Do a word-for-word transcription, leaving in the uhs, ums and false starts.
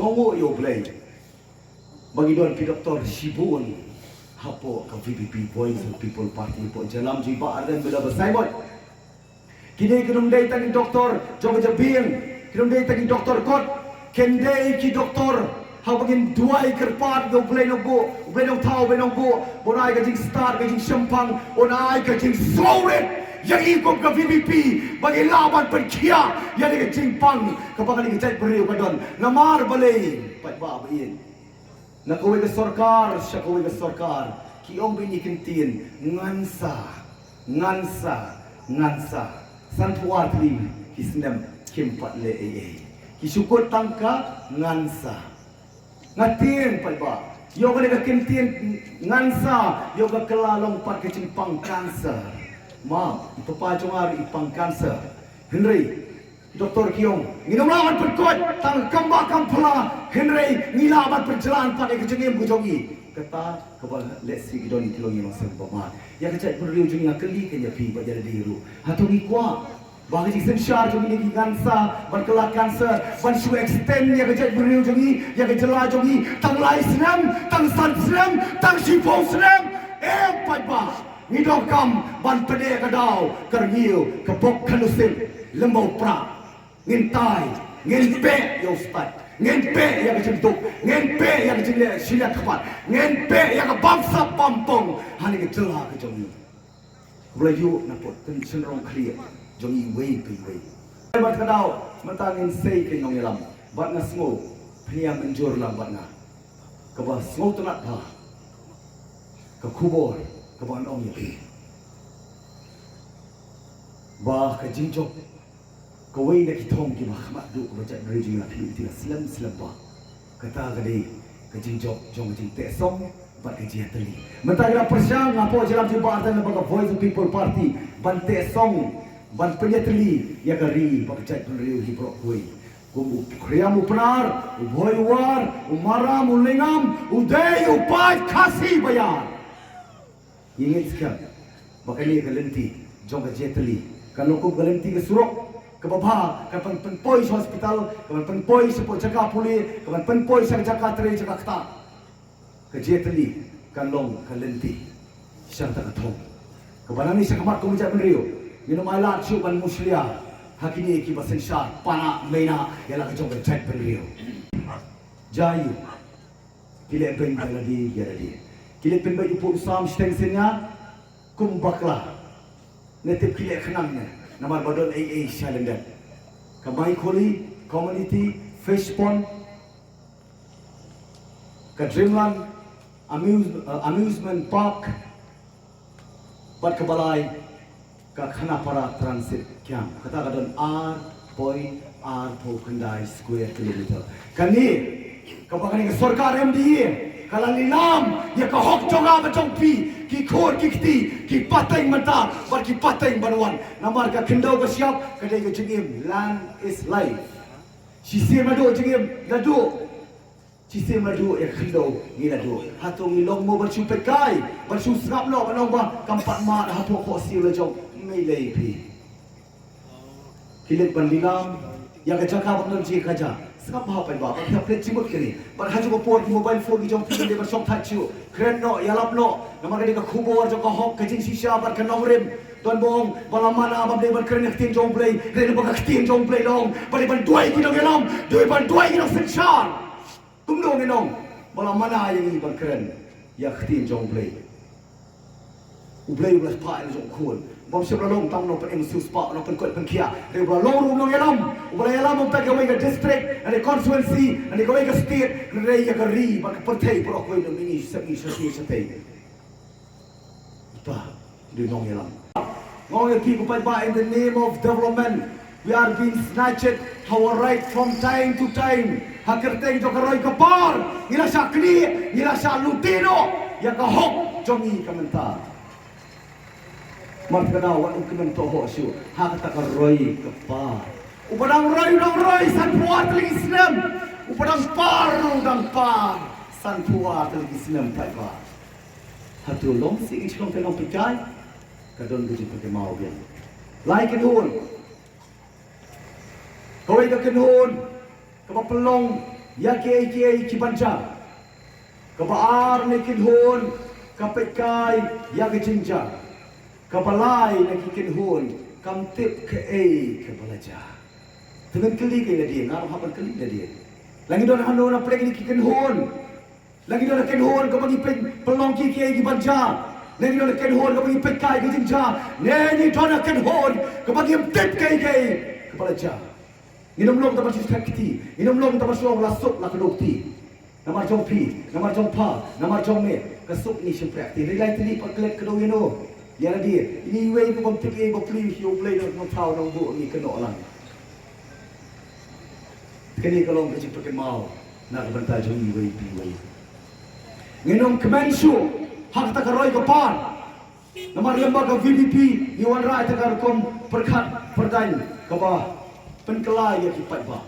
Ong u ïa u Blei ba ngi don ki doktor shibun hapoh ka V P P, Voice of People Party, hapoh jylla jong i Bah Ardent Miller Basaiawmoit. Kine kim dei tang ki doktor jong ka jabieng, kim dei tang ki doktor kot, kin dei ki doktor haba ngin duwai kyrpad ïa u Blei Nongbuh, u Blei Nongthaw, u Blei Nongbuh, ba un ai ka jingstad, ka jingshemphang, un ai ka jingsngewrit ïa ngi kum ka V P P, ba ngin lah ban pynkhiah ïa kane ka jingpang kaba kane ka jaitbynriew ka don. Namar balei, paidbah ba ïeit, na kawei ka sorkar sha kawei ka sorkar ki ong beit ïa ki ktien, ngan sa, ngan sa, ngan sa. Sanphew ar tylli ki snem kim pat leh ei ei. Ki shu kut tang ka ngan sa. Nga tieng, paidbah, ïa kane ka ktien ngan sa, ïa ka kylla long pat ka jingpang cancer. Ma, i papa jong nga ruh i pang cancer. Hynrei doktor ki ong, ngin ym lah ban pynkhuid tang kam bah kam phylla, hynrei ngi lah ban pynjlan pat ïa ka jingim ka jong ngi. Kata kaba lehse ki don ki long ïa long seng ba mar. Ïa ka jaitbynriew jong ngi, nga kylli kane ïa phi bad ïa lade ruh, hato ngi kwah ba ka jingsynshar jong ngi ki ngan sa ban kylla cancer ban shu extend ïa ka jaitbynriew jong ngi, ïa ka jylla jong ngi, tang lai snem, tang san snem, tang shiphew snem? Em, paidbah. Ngi donkam ban pyneh ka daw, ka rngiew, ka bok, ka nusim, lymba u prah. Ngin tai, ngin peh ïa u stait, ngin peh ïa ka jingduk, ngin peh ïa ka jingleh shiliang kpat, ngin peh ïa ka bamsap bampong ha kane ka jylla ka jong ngi. Ba la ïoh na pdeng shynrong khlieh jong ngi iwei pa iwei. Bad ka daw mynta ngin sei ka nongïalam bad nga sngew phin ïa mynjur lang bad nga. Kaba sngewtynnat bha ka khubor kaba ngan ong ïa phi, ba ka jingjop kawei na ki thong kiba kham duh kaba jaitbynriew jong ngi la khmih ïa ka slem slem bha. Kata ka dei ka jingjop jong ka jingteh song bad ka jingïatylli. Mynta ngi la pyrshang hapoh jylla jong ngi, ba ardent, lyngba ka Voice of People Party, ban teh song, ban pynïatylli ïa ka ri bad ka jaitbynriew hi baroh kawei. Kum u Khriam u Pnar, u Bhoi u War, u Maram u Lyngngam, u Dei u Paid Khasi Baïar. Ngi ngeit skhem ba kane ka lynti jong ka jingïatylli kan long kum ka lynti ka surok kaba bha, kan pyn-, pynpoi sha hospital, kan pynpoi shapoh jaka pule, kan pynpoi sha ka jaka trei, jaka ktah. Ka jingïatylli kan long ka lynti sha kata ka thong kaba nangne shakhmat kum ka jaitbynriew ngin ym ailad shuh ban mushlia ha kine kiba synshar, pynah mynah ïa la ka jong ka jaitbynriew. Jai ïa u. Ki leh beiñ ïa lade ïa lade. Ki leh pynbeit u pud u sam shiteng synñia kum bakla. Ne tip ki leh khnang ne namar ba don ei ei sha lyndet. Ka Maikhuli Community Fish Pond, ka Dreamland Amuse-, uh, Amusement Park, bad kaba lai ka Khanapara Transit Camp. Kata ka don ar point ar phew khyndai square kilometer. Kane kaba kane ka sorkar M D A ka la lilam ïa ka hok jong nga bad jong phi, ki khun ki kti, ki pateng mynta bad ki pateng ban wan. Namar ka khyndew ka shyiap ka dei ka jingim, land is life. Shisien naduh jingim naduh Shisien naduh ïa ka khyndew ngi la duh. Hato ngi long mo ban shu peit kai, ban shu sngap noh, ban long ba kam pat mad hapoh khohsiew la jong? Mei lei phi. Ki leit ban lilam ïa ka jaka ba ym don jingkhaja. Sngap bha paidbah, ba phi hap leit jingmut kane. Bad ha kajuh ka por ki mobile phone ki jong phi ki leit ban shong thait shuh. Kren noh, ïalap noh. Namar ka dei ka khubor jong ka hok, ka jingshisha bad ka nongrim. Don ba ong ba la mana ba ym dei ban kren ïa ka ktien jong U Blei, hynrei ba ka ktien jong U Blei long ba dei ban duwai ki nongïalam, dei ban duwai ki nongsynshar. Kumno ngin ong ba la mana ïa ngi ban kren ïa ka ktien jong U Blei? U Blei u la phah ïa la jong u khun. Bym shym la long tang u nongpynim siewspah, u nongpynkoit pynkhiah. Hynrei u la long ruh u nongïalam, u la ïalam ym tang ïa kawei ka district, ne kawei ka constituency, ne kawei ka state, hynrei ïa ka ri bad ka pyrthei baroh kawei, ngi sep ngi sep ngi sep. Uta u dei u nongïalam. Nga ong ïa phi ko paidbah, in the name of development, we are being snatched our right from time to time. Ha kyrteng jong ka roi ka par ngi la shah knieh, ngi la shah lute noh ïa ka hok jong ngi ka mynta. Mar ka daw wat ym kmen tohok shuh ha kata ka roi ka par. Uba dang roi u dang roi sanphew ar tylli ki snem, uba dang par u dang par sanphew ar tylli ki snem, paidbah. Hato long shisha ki shnong ki nongpynjah? Ka don ka jingpynkynmaw biang. Lai kynhun. Kawei ka kynhun kaba pynlong ïa kiei kiei kiban jia. Kaba ar na ki kynhun ka peit kai ïa ka jingjia. Kaba lai na ki kynhun kam tip kaei kaba la jia. Te men kylli kaei lade, nga ruh hap ban kylli lade. La ngi don hano na pdeng kine ki kynhun? La ngi don ha kynhun kaba ngi peit pynlong kiei kiei kiban jia? Ne ngi don ha kynhun kaba ngi peit kai ka jingjia? Ne ngi don ha kynhun kaba ngim tip kaei kaei kaba la jia? Ngin ym long tang ban shu thep kti, ngin ym long tang ban shu ong la suk la kdew kti. Namar jong phi, namar jong pha, namar jong me, ka suk ngi shympriah kti. Hynrei lai tylli pat klet kdew ïano ïa lade. Ine iwei ruh bym tip ei ba plie ïa U Blei na nongthaw nongbuh ngi kynnoh lang. Kane ka long ka jingpynkynmaw na ka bynta jong iwei pa iwei. Ngin ym kmen shuh ha kata ka roi ka par. Namar lem bad ka V P P ngi wanrah ïa ka rukom pyrkhat pyrdaiñ kaba pynkylla ïa ki paidbah.